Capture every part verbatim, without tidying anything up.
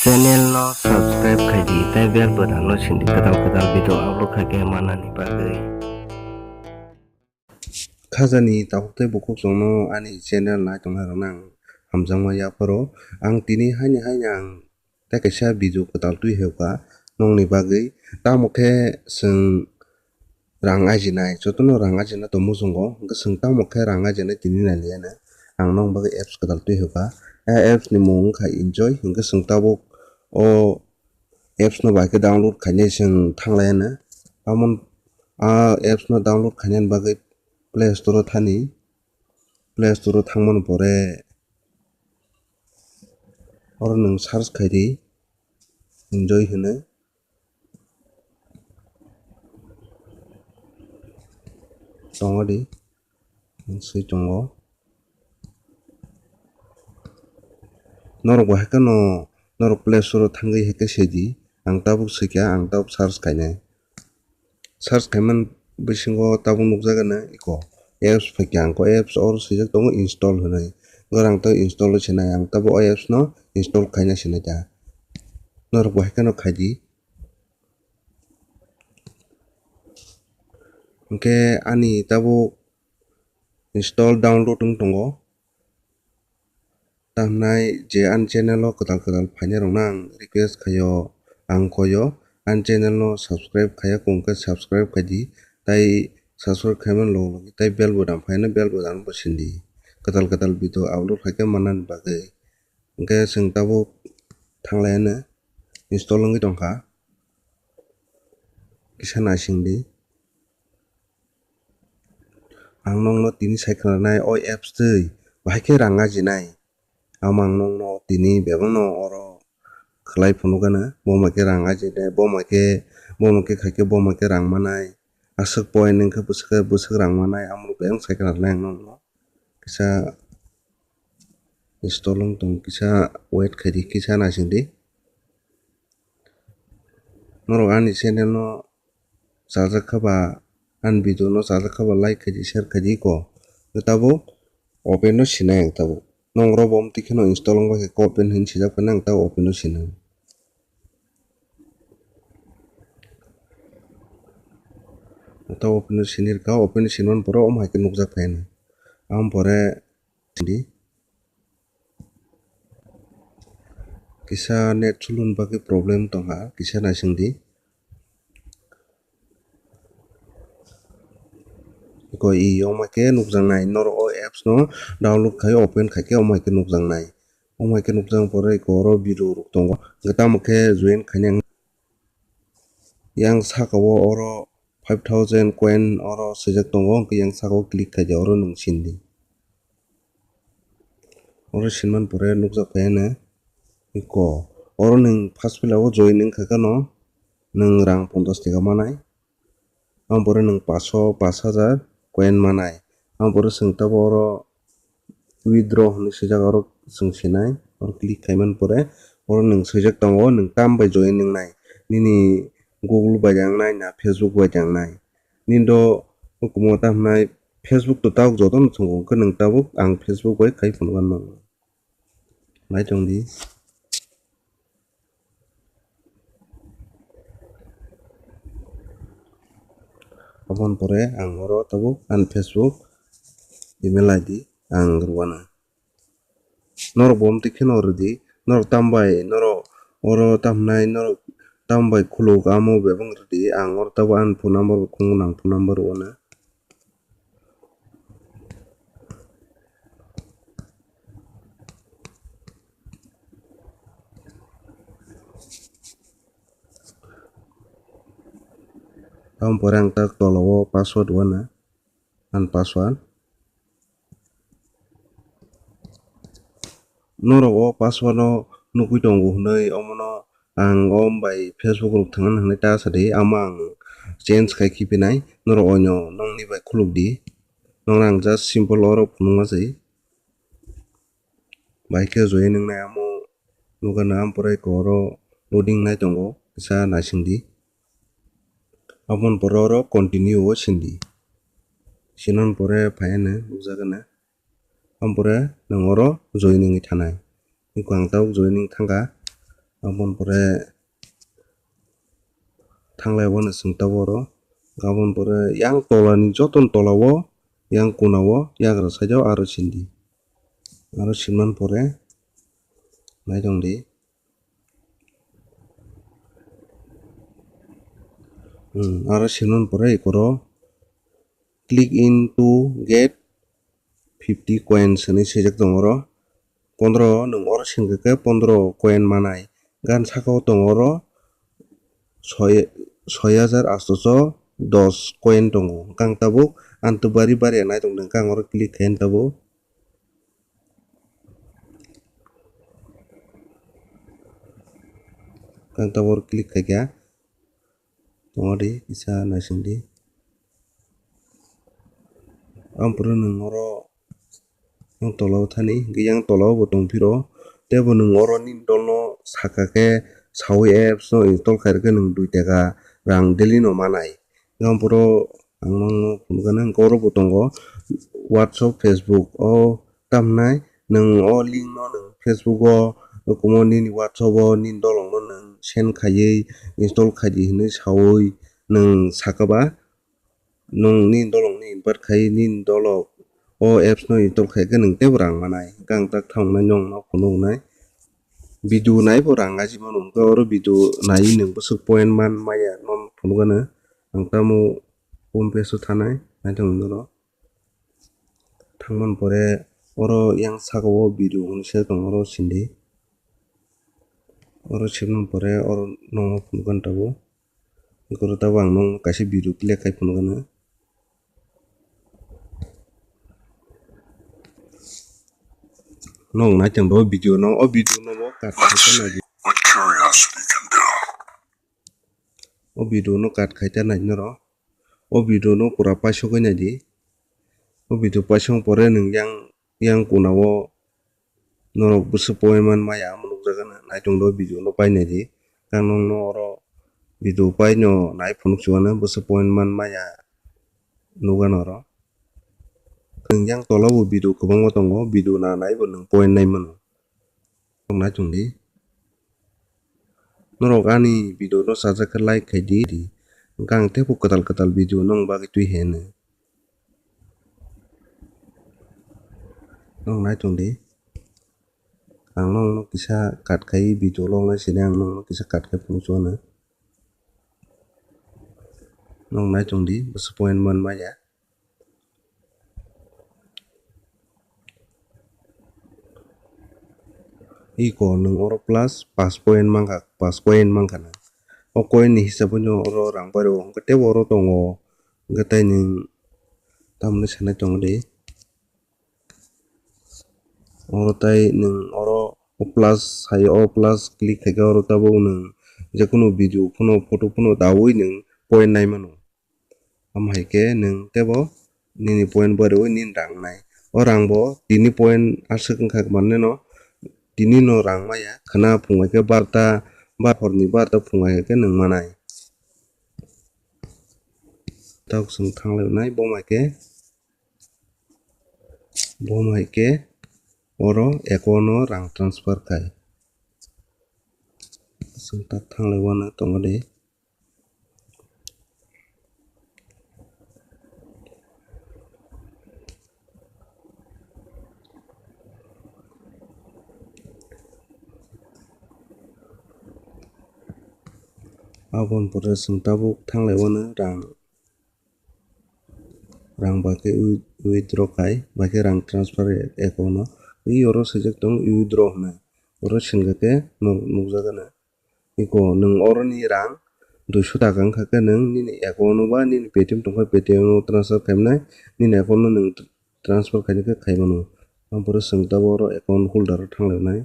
Channel no subscribe khai di, tei bell button no sindi, kwtal kwtal video upload khai khe manani bagwi. Khajani tabuk tei bukhuk chwngno ani channel nai tongnai rokno ang hamjakma yapharo. Ang tini haini haini ang tei kaisa video kwtal twi heuka nokni bagwi. Tamo khe chwng rang ajinai, jotono rang ajina tong muchungo, hwnkhe chwng tamo khe rang ajinai tini nailiyana. Ang nokni bagwi apps kwtal twi heuka. A apps ni mung wngkha Enjoy, hwnkhe chwng tabuk o apps no bai khe download khainai chwng thanglaiana. Amo a apps no download khainani bagwi Play Store o thani. Play Store o thangmani pore oro nwng search khai di, Enjoy hinwi. Tongo di, swi tongo. Norok bo hai kheno norok Play Store o thangwi hai khe sedi. Ang tabuk swikha, ang tabuk search khainai. Search khaimani bisingo tabuk nukjagano iko apps phaikha, ang ko apps oro swijak tongo install hinwi. Oro ang tabuk install o sinai, ang tabuk o apps no install khaina sinai da. Norok bo hai kheno khai di. Hwnkhe ani tabuk install download wng tongo. Tamhnai je ani channel o kwtal kwtal phainairokno ang request khaio, ang koio, ani channel no subscribe khaiya khe subscribe khai di, tei subscribe khaimani loge loge tei bell button phaina bell button bo sindi. Kwtal kwtal video upload khai khe manani bagwi. Hwnkhe chwng tabuk thanglaiano install wngwi tongkha. Kisa naising di. Ang nokno tini sai khwnanai o apps twi bahai khe rang ajinai. Amo ang nokno tini bebakno oro khwlai phunukgana. Bo hai khe rang ajinai, bo hai khe, bo hai khe khai khe bo hai khe rang manai. Aswk point wngkha bwswk, bwswk rang manai, amo bebak sai khwnanai ang nokno. Kisa install wng tong, kisa wait khai di, kisa naising di. Norok ani channel no chajak kha ba, ani video no chajak kha ba like khai di, share khai di ko. Tabuk open no sinai ang tabuk. Norok bo omtwi kheno install wng bai khe open hinwi sijak phano ang tabuk open no sinai. Tabuk open no sinirkha, open no sinmani pore omo hai khe nukjak phaino. Amo pore di. Kisa net sulun bagwi problem tongkha, kisa naising di. Iko i omo hai khe nukjaknai, norok o apps no download khai open khai khe omo hai khe nukjaknai. Omo hai khe nukjak pore iko oro video rok tongo, hwnkhe tamo khe join khainai ang. Yang saka o oro five thousand coin oro swijak tongo, hwnkhe yang saka o click khai di, oro nwng sindi. Oro sinmani pore nukjak phaiano iko oro nwng first pila o join wngkha kheno nwng rang ponchash taka manai. Amo pore nwng paso, pash hajar coin manai. Amo pore chwng tabuk oro withdraw hinwi swijak, oro chwng sinai, oro click khaimani pore oro nwng swijak tongo nwng tam bai join wngnai, nini Google bai de wngnai na Facebook bai de wngnai. Nini do hukumu ta hwnai Facebook to tabuk jotono thwngkha, hwnkhe nwng tabuk ang Facebook bai khai phunukna nango. Nai tong di. Aboni pore ang oro tabuk ani Facebook email I D ang rwna. Norok bo omtwi kheno rwdi, norok tambai, norok oro tamhnai, norok tambai khuluk amo bebak rwdi, ang oro tabuk ani phone number bo khungo, nang phone number rwna. Aboni pore ang tak tola o password rwna, ani password. Norok o password no nugwi tongo hwnwi, omono ang o bai Facebook rok thangna hwnwi ta sa di, amo ang change khai khibinai, norok oino nokni bai khuluk di, norok ang just simple oro phunukma se. Bai khe join wngnai amo nukha na, ampore oro loading nai tongo, kisa naising di. Aboni pore oro continue o sindi. Sinoni pore phaiya nw nukjagana. Ampore nwng oro join wngwi thanai. Iko ang tabuk join wng thangkha. Aboni pore thanglai wano chwng tabuk oro. Aboni pore yang tola ni joto ni tola o, yang kuna o, yagra side o aro sindi. Aro sinmani pore naitong di. Hmm, aro sinmani pore ikoro click in to get fifty coins hinwi swijak tongo oro. Pondro nwng oro singkha khe pondro coin manai. Gan saka o tongo oro soi, soi hajar asto so dos coin tongo. Hwnkhe ang tabuk ang tubari bari nai tongdi, hwnkhe ang oro click khaina tabuk. Hwnkhe ang tabuk oro click khaikha. Tongo di, kisa naising di. Ampro nwng oro yang tola o thani, hwnkhe yang tola o bo tong phiro. Tei bo nwng oro nini dol no saka khe saui apps no install khai rwkhe nwng dui taka rang daily no manai. Ampro ang nokno phunukgana, hwnkhe oro bo tongo WhatsApp, Facebook o tamnai nwng o link no nwng Facebook o, okomo nini WhatsApp o nini dolong no nwng send khaiwi install khaidi hinwi saui nwng sakaba, nwng nini dolong no invite khai nini dolok o apps no install khai khe nwng teibo rang manai. Hwnkhe ang tak thangnai nwng no phunuknai video nai bo rang ngaji mano, hwnkhe oro video naiwi nwng bwswk point man maya no phunukgana. Ang tamo Home page o thanai naithok nini oro. Thangmani pore oro yang saka o video hwnwi se tongo, oro sindi. Oro sibmani pore oro nokno phunukgwna tabuk. Oro tabuk ang nokno kaisa video play khai phunukgwna. Nok nai tong bo video no, o video no bo cut khai khe nai di. What curiosity can do. O video no cut khai ta nai noro. O video no pura paisogwi nai di. O video paisong pore nwng yang, yang kuna o norok bwswk point man maya omo nukjagano. Naitong do video no painai di. Ang nokno oro video paino nai phunuk chuano bwswk point man maya nukgano oro. Nwng yang tola bo video kwbangma tongo, video na nai bo nwng point nai mano. Naitong di. Norok ani video no sajak khe like khai di. Hwnkhe ang teibo kwtal kwtal video nokni bagwi twi heno. Nok naitong di. Ang nokno kisa cut khai video lognai sini ang nokno kisa cut khai phunuk chuano. Nok naitong di bwswk point man maya. Iko nwng oro plus pas point mankha, pas coin mankha na. O coin ni hisab no oro rang bai rwo, hwnkhe teibo oro tongo. Hwnkhe tai nwng tamoni sanai tongo de. Oro tai nwng oro o plus hai o plus click khaikhe oro tabuk nwng jekunu video phano photo phano daui nwng point nai mano. Amo hai khe nwng teibo nini point bwrwi nini rang nai. O rang bo tini point aswk wngkha manwi no, tini no rang maya khwna phung hai khe barta, bar horni barta phung hai khe nwng manai. Tok chwng thanglai nai bo hai khe, bo hai khe oro account no rang transfer khai. Chwng tak thanglai uanw tongo de. Aboni pore chwng tabuk thanglai uanw rang, rang bai khe wi-, withdraw khai, bai khe rang transfer account no. Wi oro swijak tongo withdraw hinwi. Oro singkha khe nuk-, nukjagano. Iko nwng oroni rang duiso taka wngkha khe nwng nini account o ba nini Paytm tongkha Paytm o transfer khaimnai, nini account o nwng transfer khaina khe khaimano. Ampore chwng tabuk oro account holder o thanglai nai.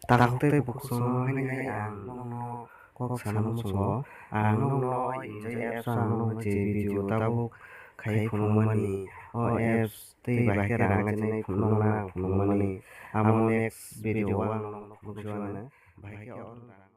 Takhuktwi bukhukno hwnwi ang nokno kok sana muchungo. Ang nokno o enjoy apps o ang nokno je video tabuk khai phunukmani, o apps tei bai khe rang chinai phunukna ang phunukmani. Amo next video o ang nono phunukna, bai khe o rang